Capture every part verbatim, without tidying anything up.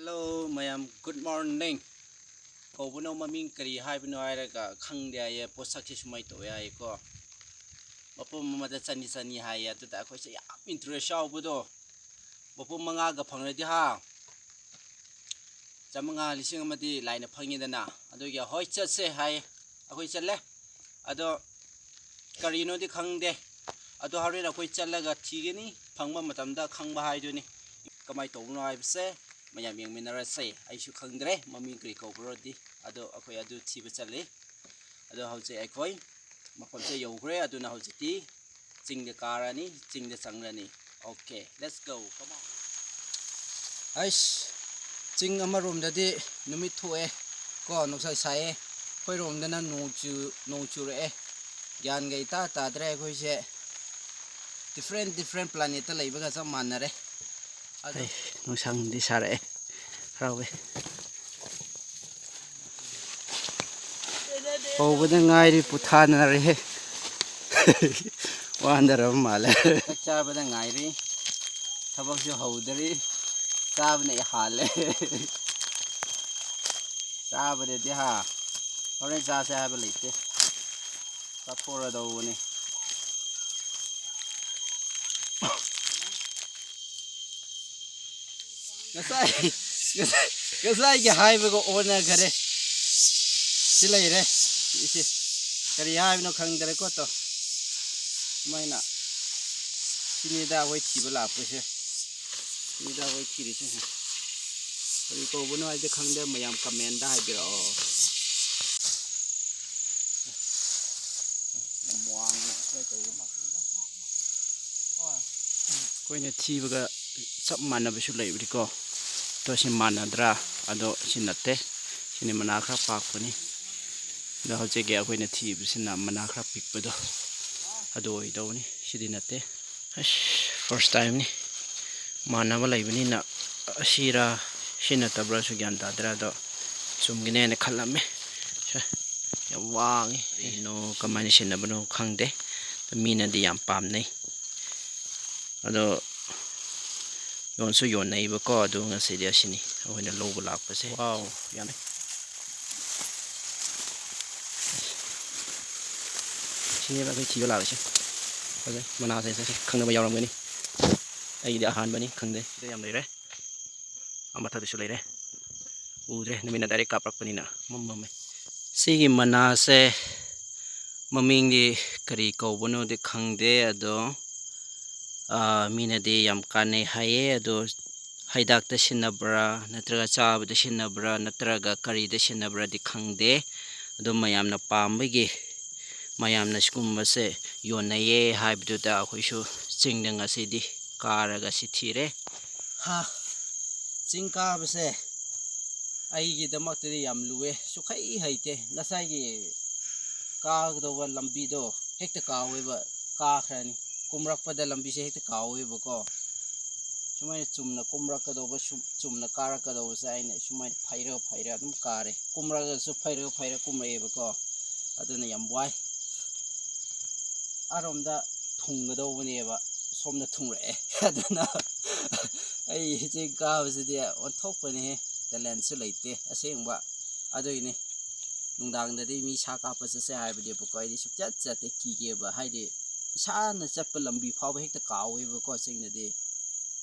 Hello ꯃꯌꯥꯝ, good morning꯫ ꯀꯧꯕꯅꯣ, ꯃꯃꯤꯡ ꯀꯔꯤ ꯍꯥꯏꯕꯅꯣ ꯍꯥꯏꯔꯒ ꯈꯪꯗꯦ ꯍꯥꯏꯌꯦ꯫ ꯄꯣꯠꯁꯛꯁꯦ ꯁꯨꯃꯥꯏꯅ ꯇꯧꯋꯦ ꯍꯥꯏꯌꯦꯀꯣ꯫ ꯃꯄꯨꯝ ꯑꯃꯗ ꯆꯅꯤ ꯆꯅꯤ ꯍꯥꯏꯌꯦ꯫ ꯑꯗꯨꯗ ꯑꯩꯈꯣꯏꯁꯦ ꯌꯥꯝ interest ꯌꯥꯎꯕꯗꯣ, ꯃꯄꯨꯝ ꯃꯉꯥꯒ ꯐꯪꯂꯗꯤ ꯍꯥ, ꯆꯥꯃꯉꯥ, ꯂꯤꯁꯤꯡ ꯑꯃꯗꯤ ꯂꯥꯏꯅ ꯐꯪꯉꯤꯗꯅ꯫ ꯑꯗꯨꯒꯤ ꯍꯣꯏ, ꯆꯠꯁꯦ ꯍꯥꯏ꯫ ꯑꯩꯈꯣꯏ ꯆꯠꯂꯦ꯫ ꯑꯗꯣ ꯀꯔꯤꯅꯣꯗꯤ ꯈꯪꯗꯦ꯫ ꯑꯗꯣ ꯍꯣꯔꯦꯟ ꯑꯩꯈꯣꯏ ꯆꯠꯂꯒ ꯊꯤꯒꯅꯤ, ꯐꯪꯕ ꯃꯇꯝꯗ ꯈꯪꯕ ꯍꯥꯏꯗꯨꯅꯤ꯫ ꯀꯃꯥꯏꯅ ꯇꯧꯕꯅꯣ ꯍꯥꯏꯕꯁꯦ ꯃꯌꯥꯝ ꯌꯦꯡꯃꯤꯟꯅꯔꯁꯦ꯫ ꯑꯩꯁꯨ ꯈꯪꯗ꯭ꯔꯦ ꯃꯃꯤꯡ ꯀꯔꯤ ꯀꯧꯕ꯭ꯔꯣꯗꯤ꯫ ꯑꯗꯣ ꯑꯩꯈꯣꯏ ꯑꯗꯨ ꯊꯤꯕ ꯆꯠꯂꯤ꯫ ꯑꯗꯣ ꯍꯧꯖꯤꯛ ꯑꯩꯈꯣꯏ ꯃꯐꯝꯁꯦ ꯌꯧꯈ꯭ꯔꯦ꯫ ꯑꯗꯨꯅ ꯍꯧꯖꯤꯛꯇꯤ ꯆꯤꯡꯗ ꯀꯥꯔꯅꯤ, ꯆꯤꯡꯗ ꯆꯪꯂꯅꯤ꯫ Okay, let's go, come on꯫ ꯑꯩꯁ, ꯆꯤꯡ ꯑꯃꯔꯣꯝꯗꯗꯤ ꯅꯨꯃꯤꯠ ꯊꯣꯛꯑꯦ ꯀꯣ, ꯅꯨꯡꯁꯥ ꯁꯥꯏꯌꯦ꯫ ꯑꯩꯈꯣꯏꯔꯣꯝꯗꯅ ꯅꯣꯡ ꯆꯨ-, ꯅꯣꯡ ꯆꯨꯔꯛꯑꯦ꯫ ꯒ꯭ꯌꯥꯟꯒ ꯏꯇꯥ ꯇꯥꯗ꯭ꯔꯦ꯫ ꯑꯩꯈꯣꯏꯁꯦ different different planetꯇ ꯂꯩꯕꯒ ꯆꯞ ꯃꯥꯟꯅꯔꯦ꯫ ꯑꯗꯣ ꯑꯩ, ꯅꯨꯡꯁꯥꯡꯗꯤ ꯁꯥꯔꯛꯑꯦ꯫ ꯍꯔꯥꯎꯋꯦ꯫ ꯍꯧꯕꯗ ꯉꯥꯏꯔꯤ, ꯄꯨꯊꯥꯅꯔꯦꯍꯦ꯫ ꯋꯥꯟꯗꯔꯕ ꯃꯥꯜꯂꯦ꯫ ꯆꯥꯛ ꯆꯥꯕꯗ ꯉꯥꯏꯔꯤ꯫ ꯊꯕꯛꯁꯨ ꯍꯧꯗꯔꯤ꯫ ꯆꯥꯕꯅ ꯍꯥꯜꯂꯦ꯫ ꯆꯥꯕꯗꯗꯤ ꯍꯥ, ꯍꯣꯔꯦꯟ ꯆꯥꯁꯦ ꯍꯥꯏꯕ ꯂꯩꯇꯦ꯫ ꯆꯥꯊꯣꯛꯔꯗꯧꯕꯅꯤ꯫ ꯉꯁꯥꯏ, ꯉꯁꯥꯏ, ꯉꯁꯥꯏꯒꯤ ꯍꯥꯏꯕꯒ ꯑꯣꯟꯅꯈꯔꯦ꯫ ꯁꯤ ꯂꯩꯔꯦ꯫ ꯏꯁꯤ ꯀꯔꯤ ꯍꯥꯏꯕꯅꯣ ꯈꯪꯗꯔꯦꯀꯣ꯫ ꯇꯣ, ꯁꯨꯃꯥꯏꯅ꯫ ꯁꯤꯅꯤꯗ ꯑꯩꯈꯣꯏ ꯊꯤꯕ ꯂꯥꯛꯄꯁꯦ꯫ ꯁꯤꯅꯤꯗ ꯑꯩꯈꯣꯏ ꯊꯤꯔꯤꯁꯦ꯫ ꯀꯔꯤ ꯀꯧꯕꯅꯣ ꯍꯥꯏꯗꯤ ꯈꯪꯗꯦ, ꯃꯌꯥꯝ commentꯇ ꯍꯥꯏꯕꯤꯔꯛꯑꯣ꯫ ꯌꯥꯝ ꯋꯥꯡꯅ ꯁꯨꯃꯥꯏꯅ ꯇꯧꯕ ꯃꯥꯜꯂꯦ꯫ ꯑꯩꯈꯣꯏꯅ ꯊꯤꯕꯒ ꯆꯞ ꯃꯥꯟꯅꯕꯁꯨ ꯂꯩꯕꯅꯤꯀꯣ꯫ ꯑꯗꯣ ꯁꯤ ꯃꯥꯟꯅꯗ꯭ꯔꯥ? ꯑꯗꯣ ꯁꯤ ꯅꯠꯇꯦ꯫ ꯁꯤꯅꯤ ꯃꯅꯥ ꯈꯔ ꯄꯥꯛꯄꯅꯤ꯫ ꯑꯗꯣ ꯍꯧꯖꯤꯛꯀꯤ ꯑꯩꯈꯣꯏꯅ ꯊꯤꯕꯁꯤꯅ ꯃꯅꯥ ꯈꯔ ꯄꯤꯛꯄꯗꯣ, ꯑꯗꯨ ꯑꯣꯏꯗꯧꯕꯅꯤ꯫ ꯁꯤꯗꯤ ꯅꯠꯇꯦ꯫ ꯑꯁ, first timeꯅꯤ꯫ ꯃꯥꯟꯅꯕ ꯂꯩꯕꯅꯤꯅ ꯑꯁꯤꯔꯥ ꯁꯤ ꯅꯠꯇꯕ꯭ꯔꯥꯁꯨ ꯒ꯭ꯌꯥꯟ ꯇꯥꯗ꯭ꯔꯦ꯫ ꯑꯗꯣ ꯆꯨꯝꯒꯅꯦꯅ ꯈꯜꯂꯝꯃꯦ꯫ ꯁꯦ, ꯌꯥꯝ ꯋꯥꯡꯉꯤ꯫ ꯀꯔꯤꯅꯣ, ꯀꯃꯥꯏꯅ ꯁꯤꯖꯤꯟꯅꯕꯅꯣ ꯈꯪꯗꯦ꯫ ꯃꯤꯅꯗꯤ ꯌꯥꯝ ꯄꯥꯝꯅꯩ꯫ ꯑꯗꯣ ꯌꯣꯟꯁꯨ ꯌꯣꯟꯅꯩꯕꯀꯣ꯫ ꯑꯗꯨ ꯉꯁꯤꯗꯤ ꯑꯁꯤꯅꯤ ꯑꯩꯈꯣꯏꯅ ꯂꯧꯕ ꯂꯥꯛꯄꯁꯦ꯫ ꯋꯥꯎ, ꯌꯥꯝꯃꯦ꯫ ꯁꯤꯅꯦꯕ ꯑꯩꯈꯣꯏ ꯊꯤꯕ ꯂꯥꯛꯏꯁꯦ꯫ ꯐꯖꯩ꯫ ꯃꯅꯥꯁꯦ ꯁꯦ, ꯁꯦ, ꯈꯪꯅꯕ ꯌꯥꯎꯔꯝꯒꯅꯤ꯫ ꯑꯩꯒꯤꯗꯤ ꯑꯍꯥꯟꯕꯅꯤ, ꯈꯪꯗꯦ꯫ ꯁꯤꯗ ꯌꯥꯝ ꯂꯩꯔꯦ꯫ ꯑꯥ ꯃꯊꯛꯇꯁꯨ ꯂꯩꯔꯦ꯫ ꯎꯗ꯭ꯔꯦ, ꯅꯨꯃꯤꯠꯅ direct ꯀꯥꯞꯂꯛꯄꯅꯤꯅ ꯃꯝ ꯃꯝꯃꯦ꯫ ꯁꯤꯒꯤ ꯃꯅꯥꯁꯦ ꯃꯃꯤꯡꯗꯤ ꯀꯔꯤ ꯀꯧꯕꯅꯣꯗꯤ ꯈꯪꯗꯦ, ꯑꯗꯣ, ꯑꯥ, ꯃꯤꯅꯗꯤ ꯌꯥꯝ ꯀꯥꯟꯅꯩ ꯍꯥꯏꯌꯦ꯫ ꯑꯗꯣ ꯍꯤꯗꯥꯛꯇ ꯁꯤꯖꯤꯟꯅꯕ꯭ꯔꯥ, ꯅꯠꯇ꯭ꯔꯒ ꯆꯥꯕꯗ ꯁꯤꯖꯤꯟꯅꯕ꯭ꯔꯥ, ꯅꯠꯇ꯭ꯔꯒ ꯀꯔꯤꯗ ꯁꯤꯖꯤꯟꯅꯕ꯭ꯔꯥꯗꯤ ꯈꯪꯗꯦ꯫ ꯑꯗꯣ ꯃꯌꯥꯝꯅ ꯄꯥꯝꯕꯒꯤ ꯃꯌꯥꯝꯅ ꯁꯤꯒꯨꯝꯕꯁꯦ ꯌꯣꯟꯅꯩꯌꯦ ꯍꯥꯏꯕꯗꯨꯗ ꯑꯩꯈꯣꯏꯁꯨ ꯆꯤꯡꯗ ꯉꯁꯤꯗꯤ ꯀꯥꯔꯒ ꯁꯤ ꯊꯤꯔꯦ꯫ ꯍꯥ, ꯆꯤꯡ ꯀꯥꯕꯁꯦ ꯑꯩꯒꯤꯗꯃꯛꯇꯗꯤ ꯌꯥꯝ ꯂꯨꯑꯦ, ꯁꯨꯛꯍꯩ ꯍꯩꯇꯦ꯫ ꯉꯁꯥꯏꯒꯤ ꯀꯥꯒꯗꯧꯕ ꯂꯝꯕꯤꯗꯣ ꯍꯦꯛꯇ ꯀꯥꯎꯋꯦꯕ, ꯀꯥꯈ꯭ꯔꯅꯤ꯫ ꯀꯨꯝꯔꯛꯄꯗ ꯂꯝꯕꯤꯁꯦ ꯍꯦꯛꯇ ꯀꯥꯎꯋꯦꯕꯀꯣ꯫ ꯁꯨꯃꯥꯏꯅ ꯆꯨꯝꯅ ꯀꯨꯝꯔꯛꯀꯗꯧꯕ, ꯁꯨꯝ ꯆꯨꯝꯅ ꯀꯥꯔꯛꯀꯗꯧꯕꯁꯦ ꯑꯩꯅ ꯁꯨꯃꯥꯏꯅ ꯐꯩꯔꯒ ꯐꯩꯔꯒ ꯑꯗꯨꯝ ꯀꯥꯔꯦ꯫ ꯀꯨꯝꯔꯛꯑꯒꯁꯨ ꯐꯩꯔꯒ ꯐꯩꯔꯒ ꯀꯨꯝꯔꯛꯑꯦꯕꯀꯣ꯫ ꯑꯗꯨꯅ ꯌꯥꯝ ꯋꯥꯏ꯫ ꯑꯔꯣꯝꯗ ꯊꯨꯡꯒꯗꯧꯕꯅꯦꯕ, ꯁꯣꯝꯗ ꯊꯨꯡꯔꯛꯑꯦ꯫ ꯑꯗꯨꯅ ꯑꯩ ꯆꯤꯡ ꯀꯥꯕꯁꯤꯗꯤ ꯑꯣꯟꯊꯣꯛꯄꯅꯤꯍꯦ, talentꯁꯨ ꯂꯩꯇꯦ ꯑꯁꯦꯡꯕ꯫ ꯑꯗꯨꯒꯤꯅꯤ ꯅꯨꯡꯗꯥꯡꯗꯗꯤ ꯃꯤ ꯁꯥ ꯀꯥꯞꯄ ꯆꯠꯁꯦ ꯍꯥꯏꯕꯅꯦꯕꯀꯣ, ꯑꯩꯗꯤ ꯁꯨꯡꯆꯠ ꯆꯠꯇꯦ, ꯀꯤꯒꯦꯕ꯫ ꯍꯥꯏꯗꯤ ꯏꯁꯥꯅ ꯆꯠꯄ ꯂꯝꯕꯤ ꯐꯥꯎꯕ ꯍꯦꯛꯇ ꯀꯥꯎꯋꯦꯕꯀꯣ ꯆꯤꯡꯗꯗꯤ꯫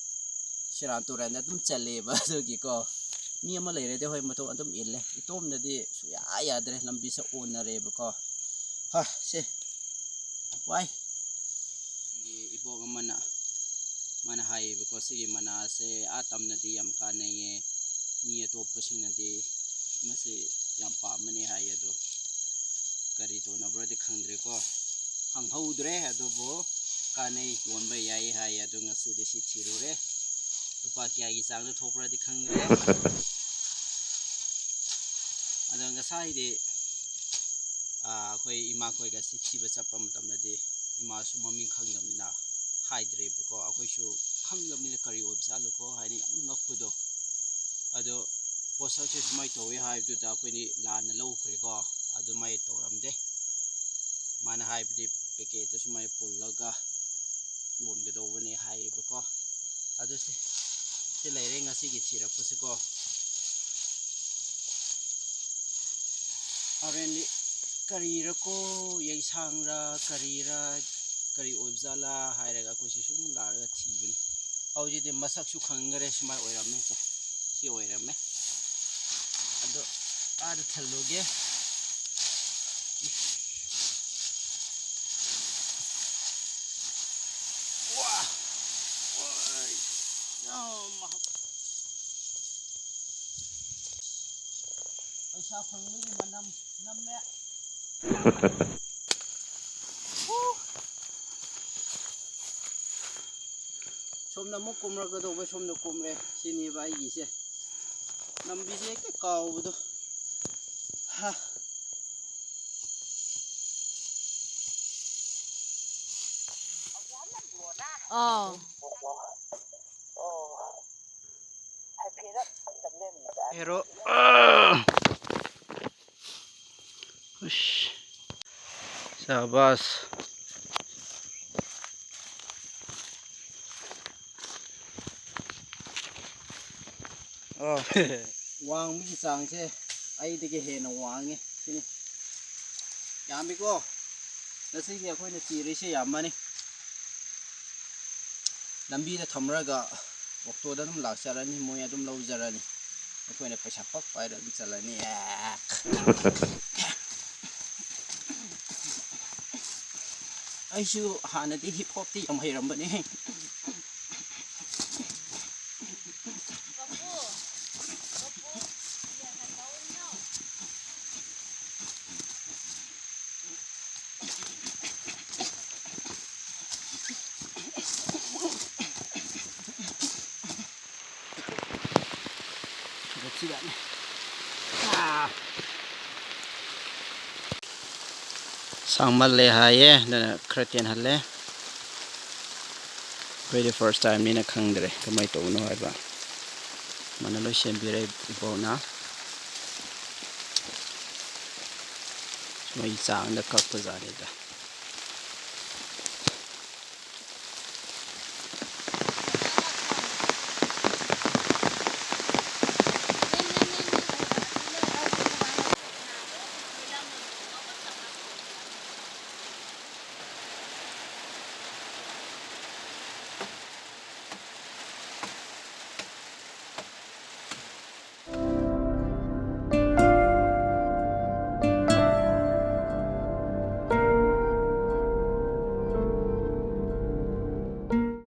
ꯁꯦꯔꯥꯟ ꯇꯨꯔꯥꯟꯗ ꯑꯗꯨꯝ ꯆꯠꯂꯦꯕ꯫ ꯑꯗꯨꯒꯤꯀꯣ, ꯃꯤ ꯑꯃ ꯂꯩꯔꯗꯤ ꯍꯣꯏ ꯃꯇꯨꯡ ꯑꯗꯨꯝ ꯏꯜꯂꯦ, ꯏꯇꯣꯝꯗꯗꯤ ꯁꯨꯡꯌꯥ ꯌꯥꯗ꯭ꯔꯦ, ꯂꯝꯕꯤꯁꯦ ꯑꯣꯟꯅꯔꯦꯕꯀꯣ꯫ ꯍꯥ, ꯁꯦ, ꯋꯥꯏ꯫ ꯑꯩꯒꯤ ꯏꯕꯣꯛ ꯑꯃꯅ, ꯃꯥꯅ ꯍꯥꯏꯌꯦꯕꯀꯣ, ꯁꯤꯒꯤ ꯃꯅꯥꯁꯦ ꯑꯥ ꯇꯝꯅꯗꯤ ꯌꯥꯝ ꯀꯥꯟꯅꯩꯌꯦ, ꯃꯤ ꯑꯇꯣꯞꯄꯁꯤꯡꯅꯗꯤ ꯃꯁꯤ ꯌꯥꯝ ꯄꯥꯝꯕꯅꯦ ꯍꯥꯏꯌꯦ꯫ ꯑꯗꯣ ꯀꯔꯤ ꯇꯧꯅꯕ꯭ꯔꯗꯤ ꯈꯪꯗ꯭ꯔꯦꯀꯣ, ꯍꯪꯍꯧꯗ꯭ꯔꯦ꯫ ꯑꯗꯨꯕꯨ ꯀꯥꯟꯅꯩ, ꯌꯣꯟꯕ ꯌꯥꯏ ꯍꯥꯏꯌꯦ꯫ ꯑꯗꯨ ꯉꯁꯤꯗꯤ ꯁꯤ ꯊꯤꯔꯨꯔꯦ꯫ ꯂꯨꯄꯥ ꯀꯌꯥꯒꯤ ꯆꯥꯡꯗ ꯊꯣꯛꯄ꯭ꯔꯗꯤ ꯈꯪꯗ꯭ꯔꯦ꯫ ꯑꯗꯣ ꯉꯁꯥꯏꯗꯤ, ꯑꯥ, ꯑꯩꯈꯣꯏ ꯏꯃꯥꯈꯣꯏꯒ ꯁꯤ ꯊꯤꯕ ꯆꯠꯄ ꯃꯇꯝꯗꯗꯤ ꯏꯃꯥꯁꯨ ꯃꯃꯤꯡ ꯈꯪꯗꯕꯅꯤꯅ ꯍꯥꯏꯗ꯭ꯔꯦꯕꯀꯣ꯫ ꯑꯩꯈꯣꯏꯁꯨ ꯈꯪꯗꯕꯅꯤꯅ ꯀꯔꯤ ꯑꯣꯏꯕꯖꯥꯠꯂꯣꯀꯣ ꯍꯥꯏꯅ ꯌꯥꯝ ꯉꯛꯄꯗꯣ꯫ ꯑꯗꯣ ꯄꯣꯠꯁꯛꯁꯦ ꯁꯨꯃꯥꯏꯅ ꯇꯧꯋꯦ ꯍꯥꯏꯕꯗꯨꯗ ꯑꯩꯈꯣꯏꯗꯤ ꯂꯥꯟꯅ ꯂꯧꯈ꯭ꯔꯦꯀꯣ꯫ ꯑꯗꯨꯃꯥꯏꯅ ꯇꯧꯔꯝꯗꯦ꯫ ꯃꯥꯅ ꯍꯥꯏꯕꯗꯤ packetꯇ ꯁꯨꯃꯥꯏꯅ ꯄꯨꯜꯂꯒ ꯌꯣꯟꯒꯗꯧꯕꯅꯦ ꯍꯥꯏꯌꯦꯕꯀꯣ꯫ ꯑꯗꯨ ꯁꯤ ꯂꯩꯔꯦ ꯉꯁꯤꯒꯤ ꯊꯤꯔꯛꯄꯁꯤꯀꯣ꯫ ꯍꯣꯔꯦꯟꯗꯤ ꯀꯔꯤꯔꯀꯣ, ꯌꯩꯁꯥꯡꯔ ꯀꯔꯤꯔ, ꯀꯔꯤ ꯑꯣꯏꯕꯖꯥꯠꯂꯥ ꯍꯥꯏꯔꯒ ꯑꯩꯈꯣꯏꯁꯦ ꯁꯨꯝ ꯂꯥꯛꯑꯒ ꯊꯤꯕꯅꯤ꯫ ꯍꯧꯖꯤꯛꯇꯤ ꯃꯁꯛꯁꯨ ꯈꯪꯈꯔꯦ, ꯁꯨꯃꯥꯏꯅ ꯑꯣꯏꯔꯝꯃꯦ ꯁꯦ꯫ ꯁꯤ ꯑꯣꯏꯔꯝꯃꯦ꯫ ꯑꯗꯣ ꯑꯥꯗ ꯊꯜꯂꯨꯒꯦ꯫ ꯋꯥ! ꯑꯣꯏ! ꯌꯥꯝ ꯃꯍꯥꯎ-, ꯄꯩꯁꯥ ꯐꯪꯕꯒꯤ ꯃꯅꯝ ꯅꯝꯃꯦ꯫ ꯍꯨ! ꯁꯣꯝꯗ ꯑꯃꯨꯛ ꯀꯨꯝꯔꯛꯀꯗꯧꯕ, ꯁꯣꯝꯗ ꯀꯨꯝꯔꯦ꯫ ꯁꯤꯅꯦꯕ ꯑꯩꯒꯤꯁꯦ꯫ ꯂꯝꯕꯤꯁꯦ ꯍꯦꯛꯇ ꯀꯥꯎꯕꯗꯣ꯫ ꯍꯥ꯫ ꯑꯥ꯫ ꯍꯦꯔꯣ꯫ ꯑꯥ꯫ ꯎꯁ꯫ ꯁꯥꯕꯥꯁ꯫ ꯑꯣ꯫ ꯋꯥꯡꯕꯒꯤ ꯆꯥꯡꯁꯦ ꯑꯩꯗꯒꯤ ꯍꯦꯟꯅ ꯋꯥꯡꯉꯦ ꯁꯤꯅꯤ꯫ ꯌꯥꯝꯃꯤꯀꯣ꯫ ꯉꯁꯤꯒꯤ ꯑꯩꯈꯣꯏꯅ ꯊꯤꯔꯤꯁꯦ ꯌꯥꯝꯃꯅꯤ꯫ ꯂꯝꯕꯤꯗ ꯊꯝꯔꯒ ꯑꯣꯛꯇꯣꯗ ꯑꯗꯨꯝ ꯂꯥꯛꯆꯔꯅꯤ, ꯃꯣꯏ ꯑꯗꯨꯝ ꯂꯧꯖꯔꯅꯤ꯫ ꯑꯩꯈꯣꯏꯅ ꯄꯩꯁꯥ ꯄꯛ ꯄꯥꯏꯔ ꯑꯗꯨꯝ ꯆꯠꯂꯅꯤ꯫ ꯑꯩꯁꯨ ꯍꯥꯟꯅꯗꯤ ꯍꯤꯞ ꯍꯣꯞꯇꯤ ꯌꯥꯝ ꯍꯩꯔꯝꯕꯅꯦ꯫ ꯁꯥꯡꯃꯜꯂꯦ ꯍꯥꯏꯌꯦ, ꯑꯗꯨꯅ ꯈꯔ ꯇꯦꯟꯍꯜꯂꯦ꯫ ꯑꯩꯈꯣꯏꯗꯤ ꯐꯥꯔꯁ ꯇꯥꯏꯝꯅꯤꯅ ꯈꯪꯗ꯭ꯔꯦ ꯀꯃꯥꯏꯅ ꯇꯧꯕꯅꯣ ꯍꯥꯏꯕ꯫ ꯃꯥꯅ ꯂꯣꯏ ꯁꯦꯝꯕꯤꯔꯦ ꯏꯕꯣꯛꯅ꯫ ꯃꯣꯏ ꯆꯥꯡꯗ ꯀꯛꯄ ꯖꯥꯠꯅꯤꯗ꯫